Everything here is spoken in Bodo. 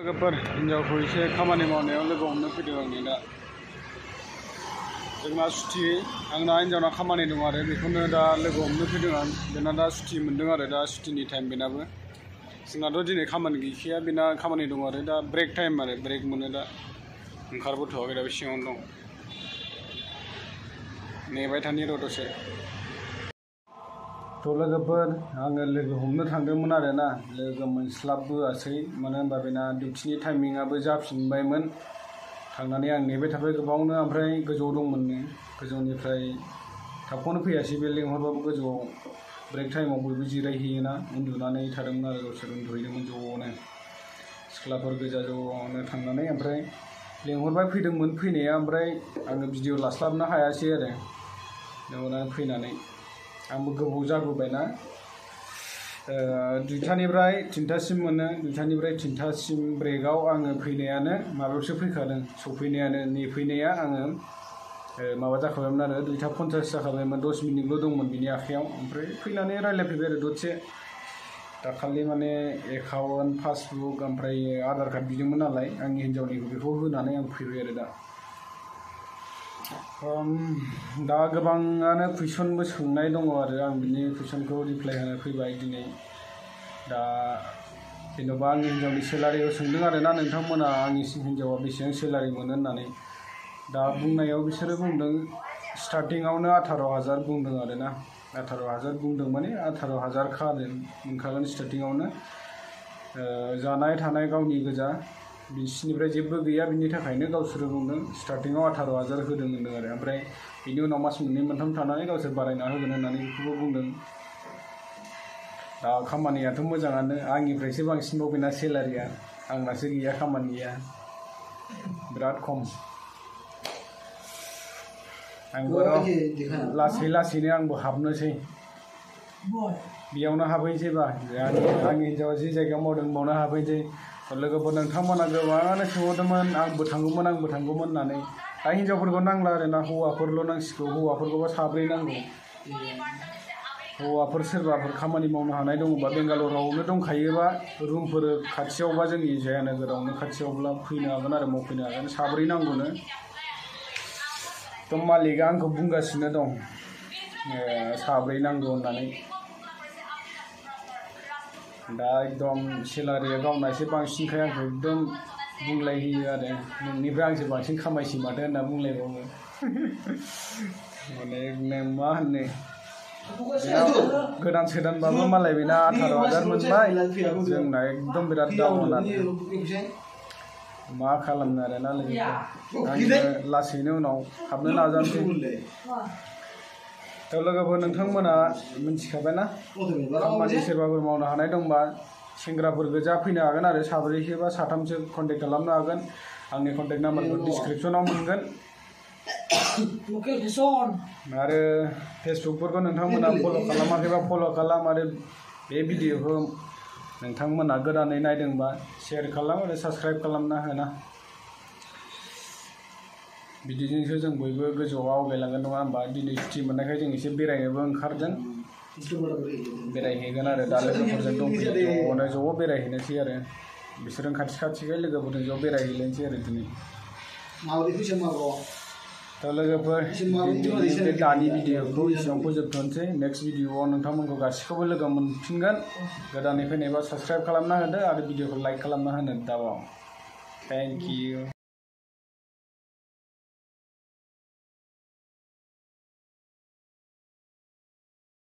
लोगोफोर हिन्जावखौ एसे खामानि मावनायाव लोगो हमनो फैदों आंनि दा जोंना सुथि आंना हिन्जावना खामानि दं आरो बेखौनो दा लोगो हमनो फैदों आं बेना दा सुथि मोन्दों आरो दा सुथिनि टाइम बेनाबो जोंनाथ' दिनै खामानि गैखाया बेना खामानि दं आरो दा ब्रेक टाइम आरो ब्रेक मोनो दा ओंखारबोथ'वाखै दा बे सिङावनो दं नेबाय थानि र' दसे थ' लोगोफोर आङो लोगो हमनो थांदोंमोन आरो ना लोगो मोनस्लाबबोआसै मानो होनबा बेना डिउटिनि टाइमिंआबो जाफिनबायमोन थांनानै आं नेबाय थाबाय गोबावनो ओमफ्राय गोजौआव दंमोननो गोजौनिफ्राय थाबखौनो फैयासै बे लेंहरबाबो गोजौआव ब्रेक टाइमाव बयबो जिरायहैयोना उन्दुनानै थादोंमोन आरो गावसोर उन्दुहैदोंमोन ज'नो सिख्लाफोर गोजा ज'नो थांनानै ओमफ्राय लेंहरबाय फैदोंमोन फैनाया ओमफ्राय आङो भिडिअ लास्लाबनो हायासै आरो लेंहरनानै फैनानै आंबो गोबाव जाबोबायना दुइटानिफ्राय तिनटासिम मोनो दुइटानिफ्राय तिनटासिम ब्रेकआव आङो फैनायानो माबायावसो फैखादों सफैनायानो नेफैनाया आङो माबा जाखाबायमोन आरो 2:50 जाखाबायमोन 10 मिनिटल' दंमोन बिनि आखायाव ओमफ्राय फैनानै रायज्लायफैबाय आरो दसे दाखालि माने एकाउन्ट पासबुक ओमफ्राय आधार कार्ड बिदोंमोन नालाय आंनि हिन्जावनिखौ बेखौ होनानै आं फैबाय आरो दा गोबाङानो कुइसनबो सोंनाय दङ आरो आं बिनि कुइसनखौ रिप्लाइ होनो फैबाय दिनै दा जेन'बा आंनि हिन्जावनि सेलारिखौ सोंदों आरो ना नोंथांमोना आंनि हिन्जावा बेसेबां सेलारि मोनो होननानै दा बुंनायाव बिसोरो बुंदों स्टार्टिंआवनो 18,000 बुंदों आरो ना 18,000 बुंदों माने 18,000 मोनखागोन स्टार्टिंआवनो जानाय थानाय गावनि गोजा बिसिनिफ्राय जेबो गैया बिनि थाखायनो गावसोरो बुंदों स्टार्टिंआव 18,000 होदों होनदों आरो ओमफ्राय बिनि उनाव मास मोननै मोनथाम थानानै गावसोर बारायना होगोन होननानै बेखौबो बुंदों दा खामानियाथ' मोजाङानो आंनिफ्रायसो बांसिनबाव बेना सेलारिया आंनासो गैया खामानिया बिराद खम आंबो लासै लासैनो आंबो हाबनोसै बेयावनो हाबहैनोसैबा आंनि हिन्जावा जि जायगायाव मावदों बावनो हाबहैनोसै लोगोफोर नोंथांमोना गोबाङानो सोंहरदोंमोन आंबो थांगौमोन होननानै दा हिन्जावफोरखौ नांला आरो ना हौवाफोरल' नांसिगौ हौवाफोरखौबा 3 नांगौ हौवाफोर सोरबाफोर खामानि मावनो हानाय दङबा बेंगालरावनो दंखायोबा रुमफोर खाथियावबा जोंनि जयानोगोरावनो खाथियावब्ला फैनो हागोन आरो मावफैनो हागोन 3 नांगौनो थ' मालिकआ आंखौ बुंगासिनो दं 3 नांगौ होननानै दा एकदम सेलारिया गावना एसे बांसिनखाय आंखौ एकदम बुंलायहोयो आरो नोंनिफ्राय आंसो बांसिन खामायसै माथो होनना बुंलायबावो माने नों मा होननो गोदान सोदानबाबो मालाय बेना 18,000 मोनबाय जोंना एकदम बिराद डाउन आरो मा खालामनो आरो ना लोगोफोर आङो लासैनो उनाव हाबनो नाजानोसै थ' लोगोफोर नोंथांमोना मिथिखाबायना खामानि सोरबाफोर मावनो हानाय दंबा सेंग्राफोर गोजा फैनो हागोन आरो 4 बा 3सो कन्टेक्ट खालामनो हागोन आंनि कन्टेक्ट नाम्बारखौ डिसक्रिपसनाव मोनगोन आरो फेसबुकफोरखौ नोंथांमोना फल' खालामाखैबा फल' खालाम आरो बे भिडिअखौ नोंथांमोना गोदानै नायदोंबा शेयार खालाम आरो साबस्क्राइब खालामना होना बिदिजोंसो जों बयबो गोजौआव आवगायलांगोन नङा होमबा दिनै सुथि मोननायखाय जों एसे बेरायनोबो ओंखारदों बेरायहैगोन आरो दा लोगोफोरजों दंफैयो ज' बेरायहैनोसै आरो बिसोरजों खाथिखाय लोगोफोरजों ज' बेरायहैलायनोसै आरो दिनै दा लोगोफोर बे दानि भिडिअखौ एसेबां फोजोबथ'नोसै नेक्स्ट भिडिअआव नोंथांमोनखौ गासिखौबो लोगो मोनफिनगोन गोदानै फैनायबा साबस्क्राइब खालामना होदो आरो भिडिअखौ लाइक खालामना होनो दाबाव थेंक इउ